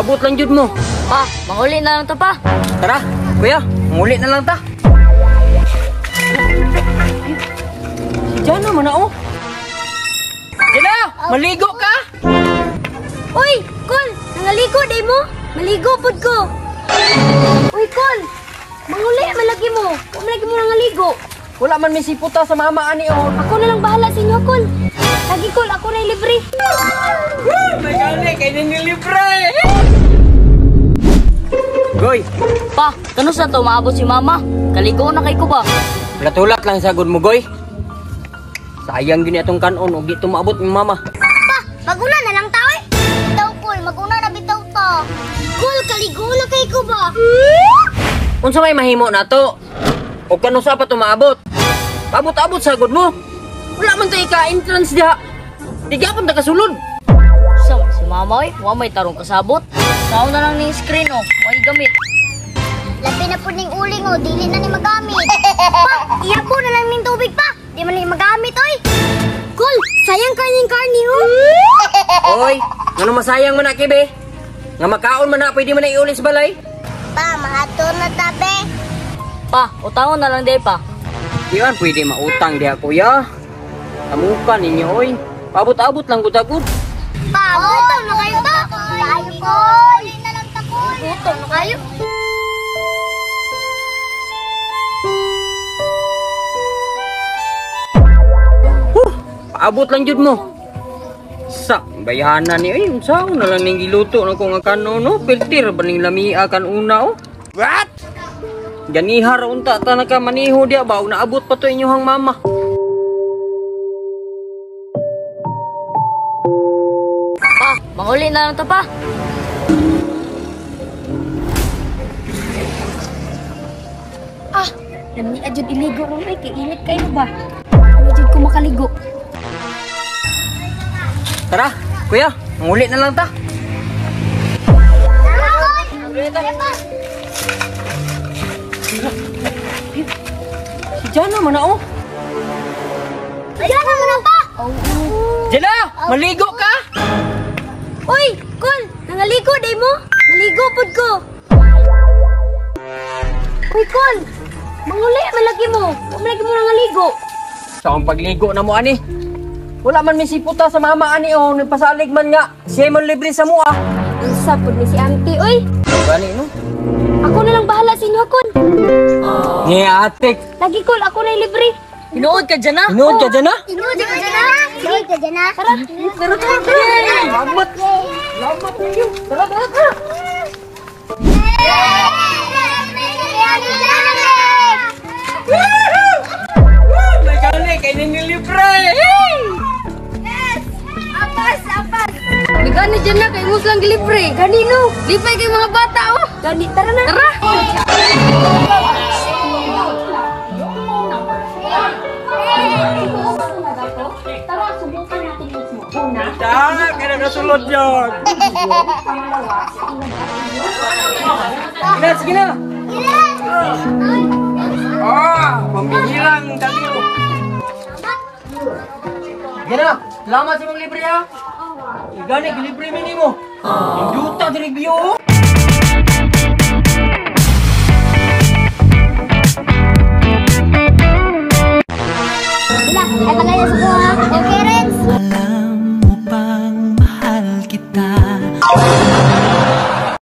Paabot lang jud mo. Pa, manguli na lang ta pa. Tara, kuya, manguli na lang ta. Si Jana man na oh. Jana, maligo ka? Uy, Kol, nangaligo day mo? Maligo pud ko. Uy, Kol, manguli malagi mo. Wa malagi mo nangaligo. Wala man may siputa sa mama ani oh. Ako na lang bahala sa inyo, Kol. Lagi, Kol, ako na libre. May gani kay ninyo libre. Goy. Pa, kanus na to maabot si mama? Kaligo na kay ko ba? Latulat lang sagod mo, Goy. Sayang gini atong kanon og di tumaabot ni mama. Pa, maguna na lang ta oy. Bitaw, Kol, maguna na bitaw ta. Kol, kaligo na kay ko ba? Unsa may mahimo nato? Og kanusa pa tumaabot? Abot-abot sagod mo. Wala man tay ka-entrance diha. Di gyapon ta kasulod. Sa si mama oy, wa may tarong kasabot. Sao na lang ning screen oh, way gamit. Labi na pud ning uling oh, dili na ni magamit. Pa, iyabo na lang ning tubig pa. Di man ni magamit oy. Kol, sayang kay ning karni oh. Oy, ngano masayang man na kibe? Nga makaon man na pwede man na iuli sa balay. Pa, mahato na ta be. Pa, utangon na lang day pa. Di man pwede mautang diha kuya. Tamukan ninyo oy. Paabot-abot lang gud-agud. Pa, gutom na kayo pa. Kayo kol. Na lang ta kol. Gutom na kayo. Huh, paabot lang jud mo. Sa bayhanan ni ay unsa na lang ning giluto nako nga kanon no, filter ba ning lamia kan una oh. What? Ganiha ra unta ta naka maniho diha ba og naabot pa to inyuhang mama. Pa, manguli na lang ta pa. Ah, lami jud iligo ron ay kay init kayo ba? Lami jud ko makaligo. Tara, kuya, manguli na lang ta. Manguli ta. Si Jana man na oh. Jana man na pa. Jana, maligo ka? Uy, Kol, nangaligo day mo? Maligo pud ko. Uy, Kol, manguli malagi mo. Wa malagi mo nangaligo. Sa akong pagligo na mo ani. Wala man may siputa sa mama ani oh, nagpasalig man nga. Siya man libre sa mo ah. Unsa pud ni si auntie oy? Gani no. Ako na lang bahala sa inyo, Kol. Ni atik. Lagi, Kol, ako na libre. Tinuod ka dyan na? Tinuod ka dyan na? Tinuod ka dyan na? Tinuod ka dyan na? Tara. Tara, tara, tara. Salamat. Salamat ninyo. Tara, tara, tara. May gani, kay ninyo libre. Yes! Apas, apas. May gani dyan na, kay mus lang gilibre. Gani no. Lipay kay mga bata oh. Gani, tara na. Tara. Tara, subukan natin mismo. Una, kaya nakasulod yun. Sige na, sige na. Ah, pambihilang kaliw. Sige na, salamat sa mong libre ha. Gani, gilibre mi nimo. Induta diri biyo. Ay, pagaya sa kuha. Okay, Renz. Alam mo bang mahal kita?